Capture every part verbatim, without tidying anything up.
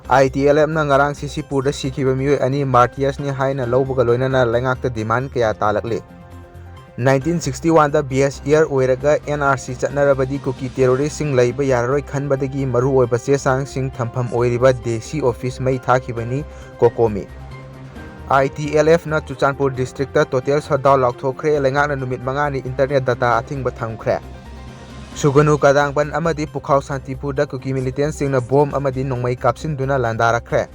ITLFꯅ ꯉꯔꯥꯡ ꯁꯤꯁꯤꯄꯨꯔꯗ ꯁꯤꯈꯤꯕ ꯃꯤꯑꯣꯏ ꯑꯅꯤ martyrsꯅꯤ ꯍꯥꯏꯅ ꯂꯧꯕꯒ ꯂꯣꯏꯅꯅ ꯂꯩꯉꯥꯛꯇ demand ꯀꯌꯥ ꯇꯥꯜꯂꯛꯂꯤ꯫ Nineteen sixty oneꯗ base year ꯑꯣꯏꯔꯒ NRC ꯆꯠꯅꯔꯕꯗꯤ ꯀꯨꯀꯤ terroristꯁꯤꯡ ꯂꯩꯕ ꯌꯥꯔꯔꯣꯏ ꯈꯟꯕꯗꯒꯤ ꯃꯔꯨꯑꯣꯏꯕ ꯆꯦ ꯆꯥꯡꯁꯤꯡ ꯊꯝꯐꯝ ꯑꯣꯏꯔꯤꯕ DC office ꯃꯩ ꯊꯥꯈꯤꯕꯅꯤ ꯀꯣꯀꯣꯃꯤ꯫ ITLFꯅ ꯆꯨꯔꯆꯥꯟꯄꯨꯔ districtꯇ total shutdown ꯂꯥꯎꯊꯣꯛꯈ꯭ꯔꯦ꯫ ꯂꯩꯉꯥꯛꯅ ꯅꯨꯃꯤꯠ ꯃꯉꯥꯅꯤ internet data ꯑꯊꯤꯡꯕ ꯊꯝꯈ꯭ꯔꯦ꯫ ꯁꯨꯒꯅꯨ ꯀꯗꯥꯡꯕꯟ ꯑꯃꯗꯤ ꯄꯨꯈꯥꯎ ꯁꯥꯟꯇꯤꯄꯨꯔꯗ ꯀꯨꯀꯤ militantꯁꯤꯡꯅ bomb ꯑꯃꯗꯤ ꯅꯣꯡꯃꯩ ꯀꯥꯞꯁꯤꯟꯗꯨꯅ ꯂꯥꯟꯗꯥꯔꯛꯈ꯭ꯔꯦ꯫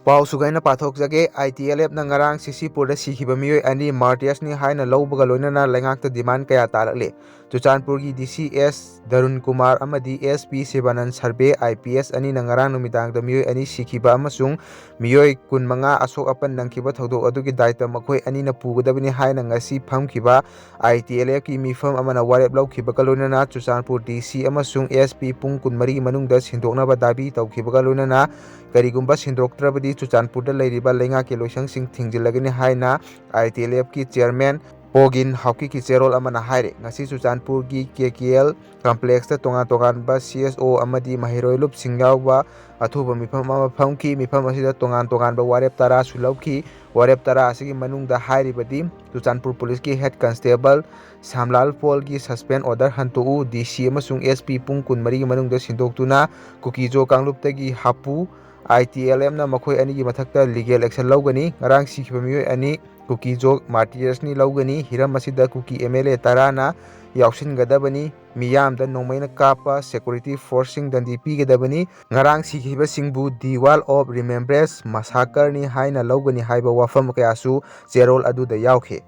ꯄꯥꯎ ꯁꯨꯒꯥꯏꯅ ꯄꯥꯊꯣꯛꯆꯒꯦ꯫ ITLFꯅ ꯉꯔꯥꯡ ꯁꯤꯁꯤꯄꯨꯔꯗ ꯁꯤꯈꯤꯕ ꯃꯤꯑꯣꯏ ꯑꯅꯤ martyrsꯅꯤ ꯍꯥꯏꯅ ꯂꯧꯕꯒ ꯂꯣꯏꯅꯅ ꯂꯩꯉꯥꯛꯇ demand ꯀꯌꯥ ꯇꯥꯜꯂꯛꯂꯤ꯫ ꯆꯨꯔꯆꯥꯟꯄꯨꯔꯒꯤ DC S ꯙꯔꯨꯟ ꯀꯨꯃꯥꯔ ꯑꯃꯗꯤ SP ꯁꯤꯕꯥꯅꯟ ꯁꯔꯕꯦ IPS ꯑꯅꯤꯅ ꯉꯔꯥꯡ ꯅꯨꯃꯤꯗꯥꯡꯗ ꯃꯤꯑꯣꯏ ꯑꯅꯤ ꯁꯤꯈꯤꯕ ꯑꯃꯁꯨꯡ ꯃꯤꯑꯣꯏ ꯀꯨꯟꯃꯉꯥ ꯑꯁꯣꯛ ꯑꯄꯟ ꯅꯪꯈꯤꯕ ꯊꯧꯗꯣꯛ ꯑꯗꯨꯒꯤ ꯗꯥꯏꯇ ꯃꯈꯣꯏ ꯑꯅꯤꯅ ꯄꯨꯒꯗꯕꯅꯤ ꯍꯥꯏꯅ ꯉꯁꯤ ꯐꯝꯈꯤꯕ ITLFꯀꯤ ꯃꯤꯐꯝ ꯑꯃꯅ ꯋꯥꯔꯦꯞ ꯂꯧꯈꯤꯕꯒ ꯂꯣꯏꯅꯅ ꯆꯨꯔꯆꯥꯟꯄꯨꯔ DC ꯑꯃꯁꯨꯡ SP ꯄꯨꯡ ꯀꯨꯟꯃꯔꯤ ꯃꯅꯨꯡꯗ ꯁꯤꯟꯗꯣꯛꯅꯕ ꯗꯥꯕꯤ ꯇꯧꯈꯤꯕꯒ ꯂꯣꯏꯅꯅ ꯀꯔꯤꯒꯨꯝꯕ ꯁꯤꯟꯗꯣꯛꯇ꯭ꯔꯕꯗꯤ ꯆꯨꯔꯆꯥꯟꯄꯨꯔꯗ ꯂꯩꯔꯤꯕ ꯂꯩꯉꯥꯛꯀꯤ ꯂꯣꯏꯁꯪꯁꯤꯡ ꯊꯤꯡꯖꯤꯜꯂꯒꯅꯤ ꯍꯥꯏꯅ ITLFꯀꯤ chairman ꯄꯣꯒꯤꯟ ꯍꯥꯎꯀꯤꯀꯤ ꯆꯦꯔꯣꯜ ꯑꯃꯅ ꯍꯥꯏꯔꯦ꯫ ꯉꯁꯤ ꯆꯨꯔꯆꯥꯟꯄꯨꯔꯒꯤ KKL complexꯇ ꯇꯣꯉꯥꯟ ꯇꯣꯉꯥꯟꯕ CSO ꯑꯃꯗꯤ ꯃꯍꯩꯔꯣꯏ ꯂꯨꯞꯁꯤꯡ ꯌꯥꯎꯕ ꯑꯊꯨꯕ ꯃꯤꯐꯝ ꯑꯃ ꯐꯝꯈꯤ꯫ ꯃꯤꯐꯝ ꯑꯁꯤꯗ ꯇꯣꯉꯥꯟ ꯇꯣꯉꯥꯟꯕ ꯋꯥꯔꯦꯞ ꯇꯔꯥꯁꯨ ꯂꯧꯈꯤ꯫ ꯋꯥꯔꯦꯞ ꯇꯔꯥ ꯑꯁꯤꯒꯤ ꯃꯅꯨꯡꯗ ꯍꯥꯏꯔꯤꯕꯗꯤ ꯆꯨꯔꯆꯥꯟꯄꯨꯔ ꯄꯨꯂꯤꯁꯀꯤ head constable ꯁꯥꯝꯂꯥꯜ ꯄꯣꯜꯒꯤ suspend order ꯍꯟꯇꯣꯛꯎ, DC ꯑꯃꯁꯨꯡ SP ꯄꯨꯡ ꯀꯨꯟꯃꯔꯤꯒꯤ ꯃꯅꯨꯡꯗ ꯁꯤꯟꯗꯣꯛꯇꯨꯅ ꯀꯨꯀꯤꯖꯣ ꯀꯥꯡꯂꯨꯞꯇꯒꯤ ꯍꯥꯞꯄꯨ꯫ ITLFꯅ ꯃꯈꯣꯏ ꯑꯅꯤꯒꯤ ꯃꯊꯛꯇ legal action ꯂꯧꯒꯅꯤ꯫ ꯉꯔꯥꯡ ꯁꯤꯈꯤꯕ ꯃꯤꯑꯣꯏ ꯑꯅꯤ ꯀꯨꯀꯤꯖꯣ martyrsꯅꯤ ꯂꯧꯒꯅꯤ꯫ ꯍꯤꯔꯝ ꯑꯁꯤꯗ ꯀꯨꯀꯤ MLA ꯇꯔꯥꯅ ꯌꯥꯎꯁꯤꯟꯒꯗꯕꯅꯤ꯫ ꯃꯤꯌꯥꯝꯗ ꯅꯣꯡꯃꯩꯅ ꯀꯥꯞꯄ security forceꯁꯤꯡ ꯗꯟꯗꯤ ꯄꯤꯒꯗꯕꯅꯤ꯫ ꯉꯔꯥꯡ ꯁꯤꯈꯤꯕꯁꯤꯡꯕꯨ the wall of remembrance massacreꯅꯤ ꯍꯥꯏꯅ ꯂꯧꯒꯅꯤ ꯍꯥꯏꯕ ꯋꯥꯐꯝ ꯀꯌꯥꯁꯨ ꯆꯦꯔꯣꯜ ꯑꯗꯨꯗ ꯌꯥꯎꯈꯤ꯫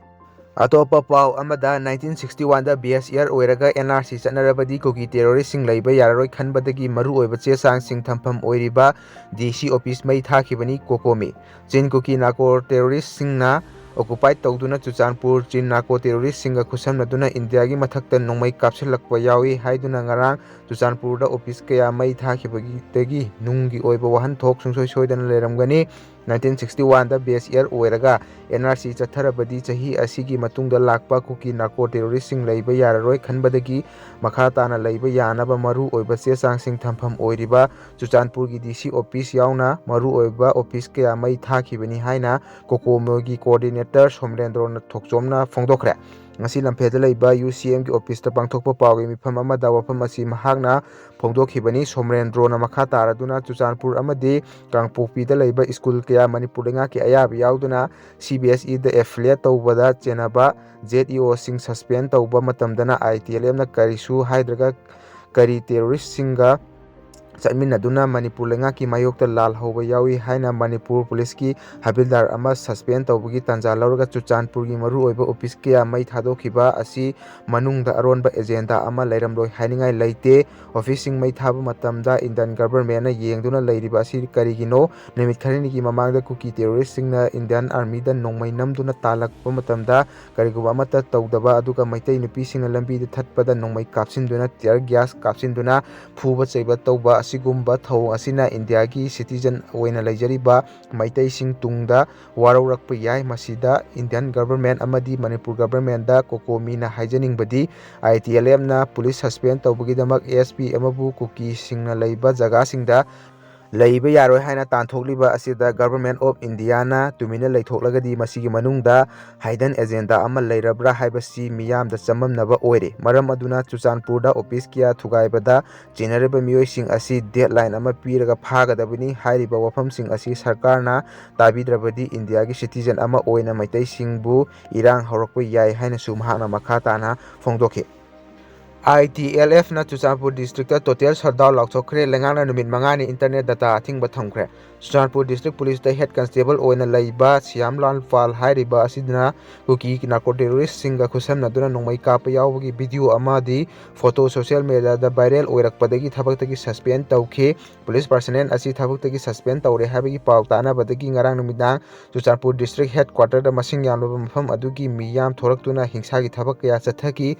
ꯑꯇꯣꯞꯄ ꯄꯥꯎ ꯑꯃꯗ, nineteen sixty oneꯗ base year ꯑꯣꯏꯔꯒ NRC ꯆꯠꯅꯔꯕꯗꯤ ꯀꯨꯀꯤ terroristꯁꯤꯡ ꯂꯩꯕ ꯌꯥꯔꯔꯣꯏ ꯈꯟꯕꯗꯒꯤ ꯃꯔꯨꯑꯣꯏꯕ ꯆꯦ ꯆꯥꯡꯁꯤꯡ ꯊꯝꯐꯝ ꯑꯣꯏꯔꯤꯕ DC office ꯃꯩ ꯊꯥꯈꯤꯕꯅꯤ ꯀꯣꯀꯣꯃꯤ꯫ ꯆꯤꯟ ꯀꯨꯀꯤ narco terroristꯁꯤꯡꯅ occupy ꯇꯧꯗꯨꯅ ꯆꯨꯔꯆꯥꯟꯄꯨꯔ ꯆꯤꯟ narco terroristꯁꯤꯡꯒ ꯈꯨꯠꯁꯝꯅꯗꯨꯅ ꯏꯟꯗꯤꯌꯥꯒꯤ ꯃꯊꯛꯇ ꯅꯣꯡꯃꯩ ꯀꯥꯞꯁꯤꯜꯂꯛꯄ ꯌꯥꯎꯏ ꯍꯥꯏꯗꯨꯅ ꯉꯔꯥꯡ ꯆꯨꯔꯆꯥꯟꯄꯨꯔꯗ office ꯀꯌꯥ ꯃꯩ ꯊꯥꯈꯤꯕꯗꯒꯤ ꯅꯨꯡꯒꯤ ꯑꯣꯏꯕ ꯋꯥꯍꯟꯊꯣꯛ ꯁꯨꯡꯁꯣꯏ ꯁꯣꯏꯗꯅ ꯂꯩꯔꯝꯒꯅꯤ꯫ ꯅꯥꯏꯟꯇꯤꯟ ꯁꯤꯛꯁꯇꯤ ꯋꯥꯟꯗ ꯕꯦꯁ ꯏꯌꯔ ꯑꯣꯏꯔꯒ ꯑꯦꯟ ꯑꯥꯔ ꯁꯤ ꯆꯠꯊꯔꯕꯗꯤ ꯆꯍꯤ ꯑꯁꯤꯒꯤ ꯃꯇꯨꯡꯗ ꯂꯥꯛꯄ ꯀꯨꯀꯤ ꯅꯥꯔꯀꯣ ꯇꯦꯔꯣꯔꯤꯁꯁꯤꯡ ꯂꯩꯕ ꯌꯥꯔꯔꯣꯏ ꯈꯟꯕꯗꯒꯤ ꯃꯈꯥ ꯇꯥꯅ ꯂꯩꯕ ꯌꯥꯅꯕ ꯃꯔꯨ ꯑꯣꯏꯕ ꯆꯦ ꯆꯥꯡꯁꯤꯡ ꯊꯝꯐꯝ ꯑꯣꯏꯔꯤꯕ ꯆꯨꯔꯆꯥꯟꯄꯨꯔꯒꯤ ꯗꯤ ꯁꯤ ꯑꯣꯐꯤꯁ ꯌꯥꯎꯅ ꯃꯔꯨ ꯑꯣꯏꯕ ꯑꯣꯐꯤꯁ ꯀꯌꯥ ꯃꯩ ꯊꯥꯈꯤꯕꯅꯤ ꯍꯥꯏꯅ ꯀꯣꯀꯣꯃꯣꯒꯤ ꯀꯣꯑꯣꯔꯗꯤꯅꯦꯇꯔ ꯁꯣꯃꯔꯦꯟꯗ꯭ꯔꯣꯅ ꯊꯣꯛꯆꯣꯝꯅ ꯐꯣꯡꯗꯣꯛꯈ꯭ꯔꯦ꯫ ꯉꯁꯤ ꯂꯝꯐꯦꯜꯗ ꯂꯩꯕ ꯌꯨ ꯁꯤ ꯑꯦꯝꯒꯤ ꯑꯣꯐꯤꯁꯇ ꯄꯥꯡꯊꯣꯛꯄ ꯄꯥꯎꯒꯤ ꯃꯤꯐꯝ ꯑꯃꯗ ꯋꯥꯐꯝ ꯑꯁꯤ ꯃꯍꯥꯛꯅ ꯐꯣꯡꯗꯣꯛꯈꯤꯕꯅꯤ꯫ ꯁꯣꯃꯔꯦꯟꯗ꯭ꯔꯣꯅ ꯃꯈꯥ ꯇꯥꯔꯗꯨꯅ ꯆꯨꯔꯆꯥꯟꯄꯨꯔ ꯑꯃꯗꯤ ꯀꯥꯡꯄꯣꯛꯄꯤꯗ ꯂꯩꯕ ꯁ꯭ꯀꯨꯜ ꯀꯌꯥ ꯃꯅꯤꯄꯨꯔ ꯂꯩꯉꯥꯛꯀꯤ ꯑꯌꯥꯕ ꯌꯥꯎꯗꯅ ꯁꯤ ꯕꯤ ꯑꯦꯁ ꯏꯗ ꯑꯦꯐꯤꯂꯤꯌꯦꯠ ꯇꯧꯕꯗ ꯆꯦꯟꯅꯕ ꯖꯦꯠ ꯏ ꯑꯣꯁꯤꯡ ꯁꯁꯄꯦꯟ ꯇꯧꯕ ꯃꯇꯝꯗꯅ ꯑꯥꯏ ꯇꯤ ꯑꯦꯜ ꯑꯦꯐꯅ ꯀꯔꯤꯁꯨ ꯍꯥꯏꯗ꯭ꯔꯒ ꯀꯔꯤ ꯇꯦꯔꯣꯔꯤꯁꯁꯤꯡꯒ ꯆꯠꯃꯤꯟꯅꯗꯨꯅ ꯃꯅꯤꯄꯨꯔ ꯂꯩꯉꯥꯛꯀꯤ ꯃꯥꯌꯣꯛꯇ ꯂꯥꯜ ꯍꯧꯕ ꯌꯥꯎꯏ ꯍꯥꯏꯅ ꯃꯅꯤꯄꯨꯔ ꯄꯨꯂꯤꯁꯀꯤ ꯍꯕꯤꯜꯗꯥꯔ ꯑꯃ ꯁꯁꯄꯦꯟ ꯇꯧꯕꯒꯤ ꯇꯥꯟꯖꯥ ꯂꯧꯔꯒ ꯆꯨꯔꯆꯥꯟꯄꯨꯔꯒꯤ ꯃꯔꯨꯑꯣꯏꯕ ꯑꯣꯐꯤꯁ ꯀꯌꯥ ꯃꯩ ꯊꯥꯗꯣꯛꯈꯤꯕ ꯑꯁꯤ ꯃꯅꯨꯡꯗ ꯑꯔꯣꯟꯕ ꯑꯦꯖꯦꯟꯗꯥ ꯑꯃ ꯂꯩꯔꯝꯂꯣꯏ ꯍꯥꯏꯅꯤꯡꯉꯥꯏ ꯂꯩꯇꯦ꯫ ꯑꯣꯐꯤꯁꯁꯤꯡ ꯃꯩ ꯊꯥꯕ ꯃꯇꯝꯗ ꯏꯟꯗꯤꯌꯟ ꯒꯚꯔꯟꯃꯦꯟꯅ ꯌꯦꯡꯗꯨꯅ ꯂꯩꯔꯤꯕ ꯑꯁꯤ ꯀꯔꯤꯒꯤꯅꯣ? ꯅꯨꯃꯤꯠ ꯈꯔꯅꯤꯒꯤ ꯃꯃꯥꯡꯗ ꯀꯨꯀꯤ ꯇꯦꯔꯣꯔꯤꯁꯁꯤꯡꯅ ꯏꯟꯗꯤꯌꯟ ꯑꯥꯔꯃꯤꯗ ꯅꯣꯡꯃꯩ ꯅꯝꯗꯨꯅ ꯇꯥꯜꯂꯛꯄ ꯃꯇꯝꯗ ꯀꯔꯤꯒꯨꯝꯕ ꯑꯃꯠꯇ ꯇꯧꯗꯕ, ꯑꯗꯨꯒ ꯃꯩꯇꯩ ꯅꯨꯄꯤꯁꯤꯡꯅ ꯂꯝꯕꯤꯗ ꯊꯠꯄꯗ ꯅꯣꯡꯃꯩ ꯀꯥꯞꯁꯤꯟꯗꯨꯅ, ꯇꯤꯌꯔ ꯒ꯭ꯌꯥꯁ ꯀꯥꯞꯁꯤꯟꯗꯨꯅ ꯐꯨꯕ ꯆꯩꯕ ꯇꯧꯕ ꯑꯁꯤꯒꯨꯝꯕ ꯊꯧꯑꯣꯡ ꯑꯁꯤꯅ ꯏꯟꯗꯤꯌꯥꯒꯤ ꯁꯤꯇꯤꯖꯟ ꯑꯣꯏꯅ ꯂꯩꯖꯔꯤꯕ ꯃꯩꯇꯩꯁꯤꯡ ꯇꯨꯡꯗ ꯋꯥꯔꯧꯔꯛꯄ ꯌꯥꯏ꯫ ꯃꯁꯤꯗ ꯏꯟꯗꯤꯌꯟ ꯒꯚꯔꯟꯃꯦꯟ ꯑꯃꯗꯤ ꯃꯅꯤꯄꯨꯔ ꯒꯚꯔꯟꯃꯦꯟꯗ ꯀꯣꯀꯣꯃꯤꯅ ꯍꯥꯏꯖꯅꯤꯡꯕꯗꯤ, ꯑꯥꯏ ꯇꯤ ꯑꯦꯜ ꯑꯦꯐꯅ ꯄꯨꯂꯤꯁ ꯁꯁꯄꯦꯟ ꯇꯧꯕꯒꯤꯗꯃꯛ ꯑꯦꯁ ꯄꯤ ꯑꯃꯕꯨ ꯀꯨꯀꯤꯁꯤꯡꯅ ꯂꯩꯕ ꯖꯒꯥꯁꯤꯡꯗ ꯂꯩꯕ ꯌꯥꯔꯣꯏ ꯍꯥꯏꯅ ꯇꯥꯟꯊꯣꯛꯂꯤꯕ ꯑꯁꯤꯗ Government of Indiaꯅ ꯇꯨꯃꯤꯟꯅ ꯂꯩꯊꯣꯛꯂꯒꯗꯤ ꯃꯁꯤꯒꯤ ꯃꯅꯨꯡꯗ hidden agenda ꯑꯃ ꯂꯩꯔꯕ꯭ꯔꯥ ꯍꯥꯏꯕꯁꯤ ꯃꯤꯌꯥꯝꯗ ꯆꯃꯝꯅꯕ ꯑꯣꯏꯔꯦ꯫ ꯃꯔꯝ ꯑꯗꯨꯅ ꯆꯨꯔꯆꯥꯟꯄꯨꯔꯗ ꯑꯣꯐꯤꯁ ꯀꯌꯥ ꯊꯨꯒꯥꯏꯕꯗ ꯆꯦꯟꯅꯔꯤꯕ ꯃꯤꯑꯣꯏꯁꯤꯡ ꯑꯁꯤ deadline ꯑꯃ ꯄꯤꯔꯒ ꯐꯥꯒꯗꯕꯅꯤ꯫ ꯍꯥꯏꯔꯤꯕ ꯋꯥꯐꯝꯁꯤꯡ ꯑꯁꯤ ꯁꯔꯀꯥꯔꯅ ꯇꯥꯕꯤꯗ꯭ꯔꯕꯗꯤ ꯏꯟꯗꯤꯌꯥꯒꯤ citizen ꯑꯃ ꯑꯣꯏꯅ ꯃꯩꯇꯩꯁꯤꯡꯕꯨ ꯏꯔꯥꯡ ꯍꯧꯔꯛꯄ ꯌꯥꯏ ꯍꯥꯏꯅꯁꯨ ꯃꯍꯥꯛꯅ ꯃꯈꯥ ꯇꯥꯅ ꯐꯣꯡꯗꯣꯛꯈꯤ꯫ ꯑꯥꯏ ꯇꯤ ꯑꯦꯜ ꯑꯦꯐꯅ ꯆꯨꯔꯆꯥꯟꯄꯨꯔ districtꯇ total shutdown ꯂꯥꯎꯊꯣꯛꯈ꯭ꯔꯦ꯫ ꯂꯩꯉꯥꯛꯅ ꯅꯨꯃꯤꯠ ꯃꯉꯥꯅꯤ internet data ꯑꯊꯤꯡꯕ ꯊꯝꯈ꯭ꯔꯦ꯫ ꯆꯨꯔꯆꯥꯟꯄꯨꯔ district policeꯇ head constable ꯑꯣꯏꯅ ꯂꯩꯕ ꯁ꯭ꯌꯥꯝꯂꯥꯜ ꯄꯥꯜ ꯍꯥꯏꯔꯤꯕ ꯑꯁꯤꯅ ꯀꯨꯀꯤ narco terroristꯁꯤꯡꯒ ꯈꯨꯠꯁꯝꯅꯗꯨꯅ ꯅꯣꯡꯃꯩ ꯀꯥꯞꯄ ꯌꯥꯎꯕꯒꯤ video ꯑꯃꯗꯤ photo social mediaꯗ viral ꯑꯣꯏꯔꯛꯄꯗꯒꯤ ꯊꯕꯛꯇꯒꯤ suspend ꯇꯧꯈꯤ꯫ Police personnel ꯑꯁꯤ ꯊꯕꯛꯇꯒꯤ suspend ꯇꯧꯔꯦ ꯍꯥꯏꯕꯒꯤ ꯄꯥꯎ ꯇꯥꯅꯕꯗꯒꯤ ꯉꯔꯥꯡ ꯅꯨꯃꯤꯗꯥꯡ ꯆꯨꯔꯆꯥꯟꯄꯨꯔ district headquarterꯗ ꯃꯁꯤꯡ ꯌꯥꯝꯂꯕ ꯃꯐꯝ ꯑꯗꯨꯒꯤ ꯃꯤꯌꯥꯝ ꯊꯣꯔꯛꯇꯨꯅ ꯍꯤꯡꯁꯥꯒꯤ ꯊꯕꯛ ꯀꯌꯥ ꯆꯠꯊꯈꯤ꯫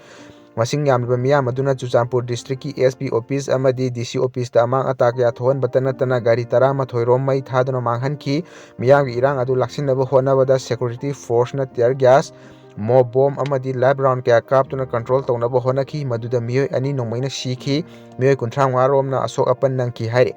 ꯃꯁꯤꯡ ꯌꯥꯝꯂꯕ ꯃꯤꯌꯥꯝ ꯑꯗꯨꯅ ꯆꯨꯔꯆꯥꯟꯄꯨꯔ district ꯀꯤ S P office ꯑꯃꯗꯤ D C office ꯇ ꯑꯃꯥꯡ ꯑꯇꯥ ꯀꯌꯥ ꯊꯣꯛꯍꯟꯕꯇ ꯅꯠꯇꯅ ꯒꯥꯔꯤ ꯇꯔꯥꯃꯥꯊꯣꯏ ꯔꯣꯝ ꯃꯩ ꯊꯥꯗꯨꯅ ꯃꯥꯡꯍꯟꯈꯤ꯫ ꯃꯤꯌꯥꯝꯒꯤ ꯏꯔꯥꯡ ꯑꯗꯨ ꯂꯥꯛꯁꯤꯟꯅꯕ ꯍꯣꯠꯅꯕꯗ security force ꯅ tear gas, mob bomb ꯑꯃꯗꯤ live round ꯀꯌꯥ ꯀꯥꯞꯇꯨꯅ control ꯇꯧꯅꯕ ꯍꯣꯠꯅꯈꯤ, ꯃꯗꯨꯗ ꯃꯤꯑꯣꯏ ꯑꯅꯤ ꯅꯣꯡꯃꯩꯅ ꯁꯤꯈꯤ, ꯃꯤꯑꯣꯏ ꯀꯨꯟꯊ꯭ꯔꯥ ꯃꯉꯥ ꯔꯣꯝꯅ ꯑꯁꯣꯛ ꯑꯄꯟ ꯅꯪꯈꯤ ꯍꯥꯏꯔꯤ꯫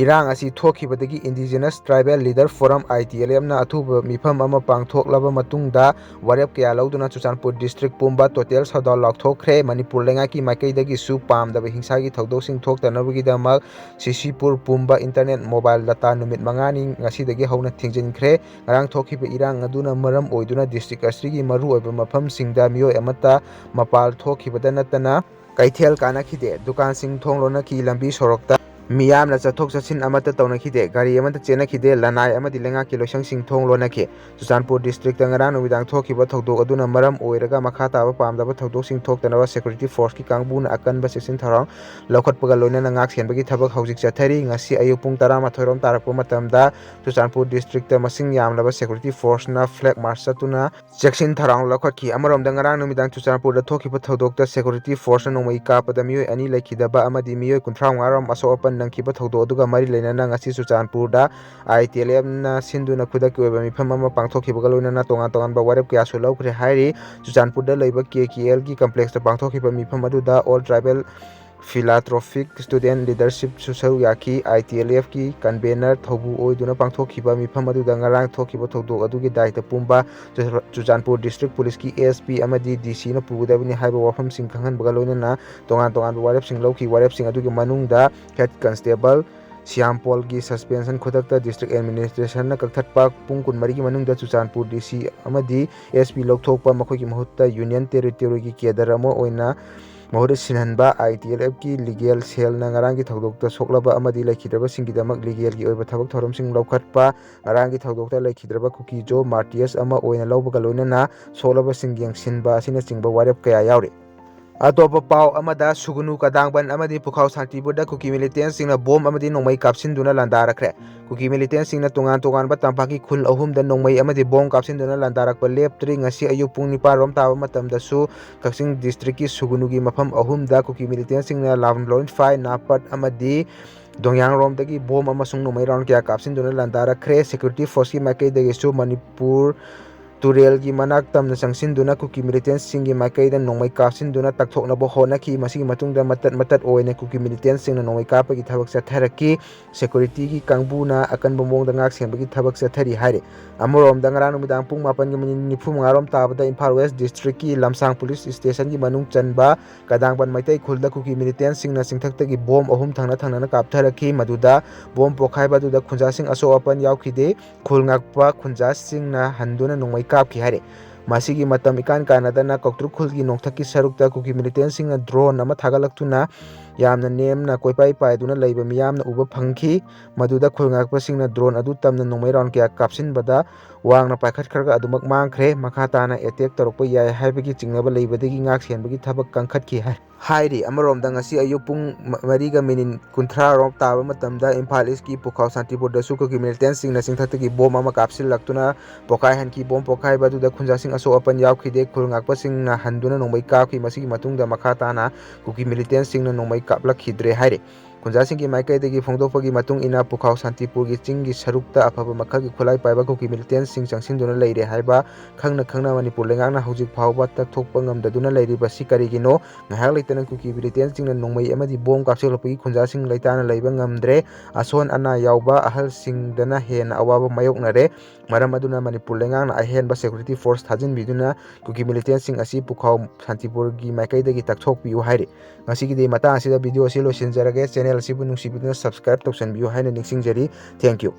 ꯏꯔꯥꯡ ꯑꯁꯤ ꯊꯣꯛꯈꯤꯕꯗꯒꯤ Indigenous Tribal Leader Forum, I T L F ꯅ ꯑꯊꯨꯕ ꯃꯤꯐꯝ ꯑꯃ ꯄꯥꯡꯊꯣꯛꯂꯕ ꯃꯇꯨꯡꯗ ꯋꯥꯔꯦꯞ ꯀꯌꯥ ꯂꯧꯗꯨꯅ ꯆꯨꯔꯆꯥꯟꯄꯨꯔ district ꯄꯨꯝꯕ total shutdown ꯂꯥꯎꯊꯣꯛꯈ꯭ꯔꯦ꯫ ꯃꯅꯤꯄꯨꯔ ꯂꯩꯉꯥꯛꯀꯤ ꯃꯥꯏꯀꯩꯗꯒꯤꯁꯨ ꯄꯥꯝꯗꯕ ꯍꯤꯡꯁꯥꯒꯤ ꯊꯧꯗꯣꯛꯁꯤꯡ ꯊꯣꯛꯇꯅꯕꯒꯤꯗꯃꯛ ꯁꯤꯁꯤꯄꯨꯔ ꯄꯨꯝꯕ internet, mobile data ꯅꯨꯃꯤꯠ ꯃꯉꯥꯅꯤ ꯉꯁꯤꯗꯒꯤ ꯍꯧꯅ ꯊꯤꯡꯖꯤꯟꯈ꯭ꯔꯦ꯫ ꯉꯔꯥꯡ ꯊꯣꯛꯈꯤꯕ ꯏꯔꯥꯡ ꯑꯗꯨꯅ ꯃꯔꯝ ꯑꯣꯏꯗꯨꯅ district ꯑꯁꯤꯒꯤ ꯃꯔꯨꯑꯣꯏꯕ ꯃꯐꯝꯁꯤꯡꯗ ꯃꯤꯑꯣꯏ ꯑꯃꯠꯇ ꯃꯄꯥꯜ ꯊꯣꯛꯈꯤꯕꯗ ꯅꯠꯇꯅ ꯀꯩꯊꯦꯜ ꯀꯥꯅꯈꯤꯗꯦ꯫ ꯗꯨꯀꯥꯟꯁꯤꯡ ꯊꯣꯡ ꯂꯣꯟꯅꯈꯤ, ꯂꯝꯕꯤ ꯁꯣꯔꯣꯛꯇ ꯃꯤꯌꯥꯝꯅ ꯆꯠꯊꯣꯛ ꯆꯠꯁꯤꯟ ꯑꯃꯠꯇ ꯇꯧꯅꯈꯤꯗꯦ, ꯒꯥꯔꯤ ꯑꯃꯠꯇ ꯆꯦꯟꯅꯈꯤꯗꯦ, ꯂꯅꯥꯏ ꯑꯃꯗꯤ ꯂꯩꯉꯥꯛꯀꯤ ꯂꯣꯏꯁꯪꯁꯤꯡ ꯊꯣꯡ ꯂꯣꯟꯅꯈꯤ꯫ ꯆꯨꯔꯆꯥꯟꯄꯨꯔ district ꯇ ꯉꯔꯥꯡ ꯅꯨꯃꯤꯗꯥꯡ ꯊꯣꯛꯈꯤꯕ ꯊꯧꯗꯣꯛ ꯑꯗꯨꯅ ꯃꯔꯝ ꯑꯣꯏꯔꯒ ꯃꯈꯥ ꯇꯥꯕ ꯄꯥꯝꯗꯕ ꯊꯧꯗꯣꯛꯁꯤꯡ ꯊꯣꯛꯇꯅꯕ security force ꯀꯤ ꯀꯥꯡꯕꯨꯅ ꯑꯀꯟꯕ ꯆꯦꯛꯁꯤꯟ ꯊꯧꯔꯥꯡ ꯂꯧꯈꯠꯄꯒ ꯂꯣꯏꯅꯅ ꯉꯥꯛ ꯁꯦꯟꯕꯒꯤ ꯊꯕꯛ ꯍꯧꯖꯤꯛ ꯆꯠꯊꯔꯤ꯫ ꯉꯁꯤ ꯑꯌꯨꯛ ꯄꯨꯡ ꯇꯔꯥꯃꯥꯊꯣꯏ ꯔꯣꯝ ꯇꯥꯔꯛꯄ ꯃꯇꯝꯗ ꯆꯨꯔꯆꯥꯟꯄꯨꯔ district ꯇ ꯃꯁꯤꯡ ꯌꯥꯝꯂꯕ security force ꯅ flag march ꯆꯠꯇꯨꯅ ꯆꯦꯛꯁꯤꯟ ꯊꯧꯔꯥꯡ ꯂꯧꯈꯠꯈꯤ꯫ ꯑꯃꯔꯣꯝꯗ ꯉꯔꯥꯡ ꯅꯨꯃꯤꯗꯥꯡ ꯆꯨꯔꯆꯥꯟꯄꯨꯔꯗ ꯊꯣꯛꯈꯤꯕ ꯊꯧꯗꯣꯛꯇ security force ꯅ ꯅꯣꯡꯃꯩ ꯀꯥꯞꯄꯗ ꯃꯤꯑꯣꯏ ꯑꯅꯤ ꯂꯩꯈꯤꯗꯕ ꯑꯃꯗꯤ ꯃꯤꯑꯣꯏ ꯀꯨꯟꯊ꯭ꯔꯥ ꯃꯉꯥ ꯔꯣꯝ ꯑꯁꯣꯛ ꯑꯄꯟ ꯅꯪꯈꯤꯕ ꯊꯧꯗꯣꯛ ꯑꯗꯨꯒ ꯃꯔꯤ ꯂꯩꯅꯅ ꯉꯁꯤ ꯆꯨꯔꯆꯥꯟꯄꯨꯔꯗ I T L F ꯅ ꯁꯤꯟꯗꯨꯅ ꯈꯨꯗꯛꯀꯤ ꯑꯣꯏꯕ ꯃꯤꯐꯝ ꯑꯃ ꯄꯥꯡꯊꯣꯛꯈꯤꯕꯒ ꯂꯣꯏꯅꯅ ꯇꯣꯉꯥꯟ ꯇꯣꯉꯥꯟꯕ ꯋꯥꯔꯦꯞ ꯀꯌꯥꯁꯨ ꯂꯧꯈ꯭ꯔꯦ ꯍꯥꯏꯔꯤ꯫ ꯆꯨꯔꯆꯥꯟꯄꯨꯔꯗ ꯂꯩꯕ K K L ꯒꯤ complex ꯇ ꯄꯥꯡꯊꯣꯛꯈꯤꯕ ꯃꯤꯐꯝ ꯑꯗꯨꯗ All Tribal Philanthropic Student Leadership ꯁꯨ ꯁꯔꯨꯛ ꯌꯥꯈꯤ꯫ I T L F ꯀꯤ convener ꯊꯧꯕꯨ ꯑꯣꯏꯗꯨꯅ ꯄꯥꯡꯊꯣꯛꯈꯤꯕ ꯃꯤꯐꯝ ꯑꯗꯨꯗ ꯉꯔꯥꯡ ꯊꯣꯛꯈꯤꯕ ꯊꯧꯗꯣꯛ ꯑꯗꯨꯒꯤ ꯗꯥꯏꯇ ꯄꯨꯝꯕ ꯆꯨ-, ꯆꯨꯔꯆꯥꯟꯄꯨꯔ district police ꯀꯤ S P ꯑꯃꯗꯤ D C ꯅ ꯄꯨꯒꯗꯕꯅꯤ ꯍꯥꯏꯕ ꯋꯥꯐꯝꯁꯤꯡ ꯈꯪꯍꯟꯕꯒ ꯂꯣꯏꯅꯅ ꯇꯣꯉꯥꯟ ꯇꯣꯉꯥꯟꯕ ꯋꯥꯔꯦꯞꯁꯤꯡ ꯂꯧꯈꯤ꯫ ꯋꯥꯔꯦꯞꯁꯤꯡ ꯑꯗꯨꯒꯤ ꯃꯅꯨꯡꯗ head constable ꯁ꯭ꯌꯥꯝꯄꯣꯜꯒꯤ suspension ꯈꯨꯗꯛꯇ district administration ꯅ ꯀꯛꯊꯠꯄ, ꯄꯨꯡ ꯀꯨꯟꯃꯔꯤꯒꯤ ꯃꯅꯨꯡꯗ ꯆꯨꯔꯆꯥꯟꯄꯨꯔ D C ꯑꯃꯗꯤ S P ꯂꯧꯊꯣꯛꯄ, ꯃꯈꯣꯏꯒꯤ ꯃꯍꯨꯠꯇ union territory ꯒꯤ cadre ꯑꯃ ꯑꯣꯏꯅ ꯃꯍꯨꯠ ꯁꯤꯟꯍꯟꯕ, I T L F ꯀꯤ legal cell ꯅ ꯉꯔꯥꯡꯒꯤ ꯊꯧꯗꯣꯛꯇ ꯁꯣꯛꯂꯕ ꯑꯃꯗꯤ ꯂꯩꯈꯤꯗ꯭ꯔꯕꯁꯤꯡꯒꯤꯗꯃꯛ legal ꯒꯤ ꯑꯣꯏꯕ ꯊꯕꯛ ꯊꯧꯔꯝꯁꯤꯡ ꯂꯧꯈꯠꯄ, ꯉꯔꯥꯡꯒꯤ ꯊꯧꯗꯣꯛꯇ ꯂꯩꯈꯤꯗ꯭ꯔꯕ ꯀꯨꯀꯤꯖꯣ martyrs ꯑꯃ ꯑꯣꯏꯅ ꯂꯧꯕꯒ ꯂꯣꯏꯅꯅ ꯁꯣꯛꯂꯕꯁꯤꯡ ꯌꯦꯡꯁꯤꯟꯕ ꯑꯁꯤꯅꯆꯤꯡꯕ ꯋꯥꯔꯦꯞ ꯀꯌꯥ ꯌꯥꯎꯔꯤ꯫ ꯑꯇꯣꯞꯄ ꯄꯥꯎ ꯑꯃꯗ, ꯁꯨꯒꯅꯨ, ꯀꯗꯥꯡꯕꯟ ꯑꯃꯗꯤ ꯄꯨꯈꯥꯎ ꯁꯥꯟꯇꯤꯄꯨꯔꯗ ꯀꯨꯀꯤ ꯃꯤꯂꯤꯇꯦꯟꯁꯤꯡꯅ ꯕꯣꯝ ꯑꯃꯗꯤ ꯅꯣꯡꯃꯩ ꯀꯥꯞꯁꯤꯟꯗꯨꯅ ꯂꯥꯟꯗꯥꯔꯛꯈ꯭ꯔꯦ꯫ ꯀꯨꯀꯤ ꯃꯤꯂꯤꯇꯦꯟꯁꯤꯡꯅ ꯇꯣꯉꯥꯟ ꯇꯣꯉꯥꯟꯕ ꯇꯝꯄꯥꯛꯀꯤ ꯈꯨꯜ ꯑꯍꯨꯝꯗ ꯅꯣꯡꯃꯩ ꯑꯃꯗꯤ ꯕꯣꯝ ꯀꯥꯞꯁꯤꯟꯗꯨꯅ ꯂꯥꯟꯗꯥꯔꯛꯄ ꯂꯦꯞꯇ꯭ꯔꯤ꯫ ꯉꯁꯤ ꯑꯌꯨꯛ ꯄꯨꯡ ꯅꯤꯄꯥꯟ ꯔꯣꯝ ꯇꯥꯕ ꯃꯇꯝꯗꯁꯨ ꯀꯛꯆꯤꯡ ꯗꯤꯁꯇ꯭ꯔꯤꯛꯀꯤ ꯁꯨꯒꯅꯨꯒꯤ ꯃꯐꯝ ꯑꯍꯨꯝꯗ ꯀꯨꯀꯤ ꯃꯤꯂꯤꯇꯦꯟꯁꯤꯡꯅ ꯂꯥꯝꯂꯣꯟꯐꯥꯏ, ꯅꯥꯄꯠ ꯑꯃꯗꯤ ꯗꯣꯡꯌꯥꯡꯔꯣꯝꯗꯒꯤ ꯕꯣꯝ ꯑꯃꯁꯨꯡ ꯅꯣꯡꯃꯩ ꯔꯥꯎꯟ ꯀꯌꯥ ꯀꯥꯞꯁꯤꯟꯗꯨꯅ ꯂꯥꯟꯗꯥꯔꯛꯈ꯭ꯔꯦ꯫ ꯁꯦꯀ꯭ꯌꯨꯔꯤꯇꯤ ꯐꯣꯔꯁꯀꯤ ꯃꯥꯏꯀꯩꯗꯒꯤꯁꯨ ꯃꯅꯤꯄꯨꯔ ꯇꯨꯔꯦꯜꯒꯤ ꯃꯅꯥꯛ ꯇꯝꯅ ꯆꯪꯁꯤꯟꯗꯨꯅ ꯀꯨꯀꯤ ꯃꯤꯂꯤꯇꯦꯟꯁꯤꯡꯒꯤ ꯃꯥꯏꯀꯩꯗ ꯅꯣꯡꯃꯩ ꯀꯥꯞꯁꯤꯟꯗꯨꯅ ꯇꯛꯊꯣꯛꯅꯕ ꯍꯣꯠꯅꯈꯤ꯫ ꯃꯁꯤꯒꯤ ꯃꯇꯨꯡꯗ ꯃꯇꯠ ꯃꯇꯠ ꯑꯣꯏꯅ ꯀꯨꯀꯤ ꯃꯤꯂꯤꯇꯦꯟꯁꯤꯡꯅ ꯅꯣꯡꯃꯩ ꯀꯥꯞꯄꯒꯤ ꯊꯕꯛ ꯆꯠꯊꯔꯛꯈꯤ꯫ ꯁꯦꯀ꯭ꯌꯨꯔꯤꯇꯤꯒꯤ ꯀꯥꯡꯕꯨꯅ ꯑꯀꯟꯕ ꯃꯑꯣꯡꯗ ꯉꯥꯛ ꯁꯦꯟꯕꯒꯤ ꯊꯕꯛ ꯆꯠꯊꯔꯤ ꯍꯥꯏꯔꯤ꯫ ꯑꯃꯔꯣꯝꯗ, ꯉꯔꯥꯡ ꯅꯨꯃꯤꯗꯥꯡ ꯄꯨꯡ ꯃꯥꯄꯟꯒꯤ ꯃꯤꯅꯤꯠ ꯅꯤꯐꯨ ꯃꯉꯥ ꯔꯣꯝ ꯇꯥꯕꯗ ꯏꯝꯐꯥꯜ ꯋꯦꯁ ꯗꯤꯁꯇ꯭ꯔꯤꯛꯀꯤ ꯂꯝꯁꯥꯡ ꯄꯨꯂꯤꯁ ꯁ꯭ꯇꯦꯁꯟꯒꯤ ꯃꯅꯨꯡ ꯆꯟꯕ ꯀꯗꯥꯡꯕꯟ ꯃꯩꯇꯩ ꯈꯨꯜꯗ ꯀꯨꯀꯤ ꯃꯤꯂꯤꯇꯦꯟꯁꯤꯡꯅ ꯆꯤꯡꯊꯛꯇꯒꯤ ꯕꯣꯝ ꯑꯍꯨꯝ ꯊꯪꯅ ꯊꯪꯅꯅ ꯀꯥꯞꯊꯔꯛꯈꯤ꯫ ꯃꯗꯨꯗ ꯕꯣꯝ ꯄꯣꯈꯥꯏꯕ ꯑꯗꯨꯗ ꯈꯨꯟꯖꯥꯁꯤꯡ ꯑꯁꯣꯛ ꯑꯄꯟ ꯌꯥꯎꯈꯤꯗꯦ꯫ ꯈꯨꯜ ꯉꯥꯛꯄ ꯈꯨꯟꯖꯥꯁꯤꯡꯅ ꯍꯟꯗꯨꯅ ꯅꯣꯡꯃꯩ ꯀꯥꯞꯈꯤ ꯍꯥꯏꯔꯤ꯫ ꯃꯁꯤꯒꯤ ꯃꯇꯝ ꯏꯀꯥꯟ ꯀꯥꯟꯅꯗꯅ ꯀꯧꯇ꯭ꯔꯨꯛ ꯈꯨꯜꯒꯤ ꯅꯣꯡꯊꯛꯀꯤ ꯁꯔꯨꯛꯇ ꯀꯨꯀꯤ ꯃꯤꯂꯤꯇꯦꯟꯁꯤꯡꯅ ꯗ꯭ꯔꯣꯟ ꯑꯃ ꯊꯥꯒꯠꯂꯛꯇꯨꯅ ꯌꯥꯝꯅ ꯅꯦꯝꯅ ꯀꯣꯏꯄꯥꯏ ꯄꯥꯏꯗꯨꯅ ꯂꯩꯕ ꯃꯤꯌꯥꯝꯅ ꯎꯕ ꯐꯪꯈꯤ꯫ ꯃꯗꯨꯗ ꯈꯨꯜ ꯉꯥꯛꯄꯁꯤꯡꯅ ꯗ꯭ꯔꯣꯟ ꯑꯗꯨ ꯇꯝꯅ ꯅꯣꯡꯃꯩ ꯔꯥꯎꯟ ꯀꯌꯥ ꯀꯥꯞꯁꯤꯟꯕꯗ ꯋꯥꯡꯅ ꯄꯥꯏꯈꯠꯈ꯭ꯔꯒ ꯑꯗꯨꯃꯛ ꯃꯥꯡꯈ꯭ꯔꯦ꯫ ꯃꯈꯥ ꯇꯥꯅ ꯑꯦꯇꯦꯛ ꯇꯧꯔꯛꯄ ꯌꯥꯏ ꯍꯥꯏꯕꯒꯤ ꯆꯤꯡꯅꯕ ꯂꯩꯕꯗꯒꯤ ꯉꯥꯛ ꯁꯦꯟꯕꯒꯤ ꯊꯕꯛ ꯀꯟꯈꯠꯈꯤ ꯍꯥꯏ꯫ ꯍꯥꯏꯔꯤ꯫ ꯑꯃꯔꯣꯝꯗ, ꯉꯁꯤ ꯑꯌꯨꯛ ꯄꯨꯡ ꯃ-, ꯃꯔꯤꯒ ꯃꯤꯅꯤꯠ ꯀꯨꯟꯊ꯭ꯔꯥ ꯔꯣꯝ ꯇꯥꯕ ꯃꯇꯝꯗ ꯏꯝꯐꯥꯜ ꯏꯁꯀꯤ ꯄꯨꯈꯥꯎ ꯁꯥꯟꯇꯤꯄꯨꯔꯗꯁꯨ ꯀꯨꯀꯤ ꯃꯤꯂꯤꯇꯦꯟꯁꯤꯡꯅ ꯆꯤꯡꯊꯛꯇꯒꯤ ꯕꯣꯝ ꯑꯃ ꯀꯥꯞꯁꯤꯜꯂꯛꯇꯨꯅ ꯄꯣꯈꯥꯏꯍꯟꯈꯤ꯫ ꯕꯣꯝ ꯄꯣꯈꯥꯏꯕ ꯑꯗꯨꯗ ꯈꯨꯟꯖꯥꯁꯤꯡ ꯑꯁꯣꯛ ꯑꯄꯟ ꯌꯥꯎꯈꯤꯗꯦ꯫ ꯈꯨꯜ ꯉꯥꯛꯄꯁꯤꯡꯅ ꯍꯟꯗꯨꯅ ꯅꯣꯡꯃꯩ ꯀꯥꯞꯈꯤ꯫ ꯃꯁꯤꯒꯤ ꯃꯇꯨꯡꯗ ꯃꯈꯥ ꯇꯥꯅ ꯀꯨꯀꯤ ꯃꯤꯂꯤꯇꯦꯟꯁꯤꯡꯅ ꯅꯣꯡꯃꯩ ꯀꯥꯞꯂꯛꯈꯤꯗ꯭ꯔꯦ ꯍꯥꯏꯔꯤ꯫ ꯈꯨꯟꯖꯥꯁꯤꯡꯒꯤ ꯃꯥꯏꯀꯩꯗꯒꯤ ꯐꯣꯡꯗꯣꯛꯄꯒꯤ ꯃꯇꯨꯡ ꯏꯟꯅ, ꯄꯨꯈꯥꯎ ꯁꯥꯟꯇꯤꯄꯨꯔꯒꯤ ꯆꯤꯡꯒꯤ ꯁꯔꯨꯛꯇ ꯑꯐꯕ ꯃꯈꯜꯒꯤ ꯈꯨꯠꯂꯥꯏ ꯄꯥꯏꯕ ꯀꯨꯀꯤ ꯃꯤꯂꯤꯇꯦꯟꯁꯤꯡ ꯆꯪꯁꯤꯟꯗꯨꯅ ꯂꯩꯔꯦ ꯍꯥꯏꯕ ꯈꯪꯅ ꯈꯪꯅ ꯃꯅꯤꯄꯨꯔ ꯂꯩꯉꯥꯛꯅ ꯍꯧꯖꯤꯛ ꯐꯥꯎꯕ ꯇꯛꯊꯣꯛꯄ ꯉꯝꯗꯗꯨꯅ ꯂꯩꯔꯤꯕꯁꯤ ꯀꯔꯤꯒꯤꯅꯣ? ꯉꯥꯏꯍꯥꯛ ꯂꯩꯇꯅ ꯀꯨꯀꯤ ꯃꯤꯂꯤꯇꯦꯟꯁꯤꯡꯅ ꯅꯣꯡꯃꯩ ꯑꯃꯗꯤ ꯕꯣꯝ ꯀꯥꯞꯁꯤꯜꯂꯛꯄꯒꯤ ꯈꯨꯟꯖꯥꯁꯤꯡ ꯂꯩꯇꯥꯅ ꯂꯩꯕ ꯉꯝꯗ꯭ꯔꯦ꯫ ꯑꯁꯣꯟ ꯑꯅꯥ ꯌꯥꯎꯕ ꯑꯍꯜꯁꯤꯡꯗꯅ ꯍꯦꯟꯅ ꯑꯋꯥꯕ ꯃꯥꯌꯣꯛꯅꯔꯦ꯫ ꯃꯔꯝ ꯑꯗꯨꯅ ꯃꯅꯤꯄꯨꯔ ꯂꯩꯉꯥꯛꯅ ꯑꯍꯦꯟꯕ ꯁꯦꯀ꯭ꯌꯨꯔꯤꯇꯤ ꯐꯣꯔꯁ ꯊꯥꯖꯤꯟꯕꯤꯗꯨꯅ ꯀꯨꯀꯤ ꯃꯤꯂꯤꯇꯦꯟꯁꯤꯡ ꯑꯁꯤ ꯄꯨꯈꯥꯎ ꯁꯥꯟꯇꯤꯄꯨꯔꯒꯤ ꯃꯥꯏꯀꯩꯗꯒꯤ ꯇꯛꯊꯣꯛꯄꯤꯌꯨ ꯍꯥꯏꯔꯤ꯫ ꯉꯁꯤꯒꯤꯗꯤ ꯃꯇꯥꯡ ꯑꯁꯤꯗ ꯚꯤꯗꯤꯑꯣ ꯑꯁꯤ ꯂꯣꯏꯁꯤꯟꯖꯔꯒꯦ꯫ ꯆꯦꯅꯦꯜ ꯑꯁꯤꯕꯨ ꯅꯨꯡꯁꯤꯕꯤꯗꯨꯅ ꯁꯕꯁꯀ꯭ꯔꯥꯏꯕ ꯇꯧꯁꯟꯕꯤꯌꯨ ꯍꯥꯏꯅ ꯅꯤꯡꯁꯤꯡꯖꯔꯤ꯫ Thank you꯫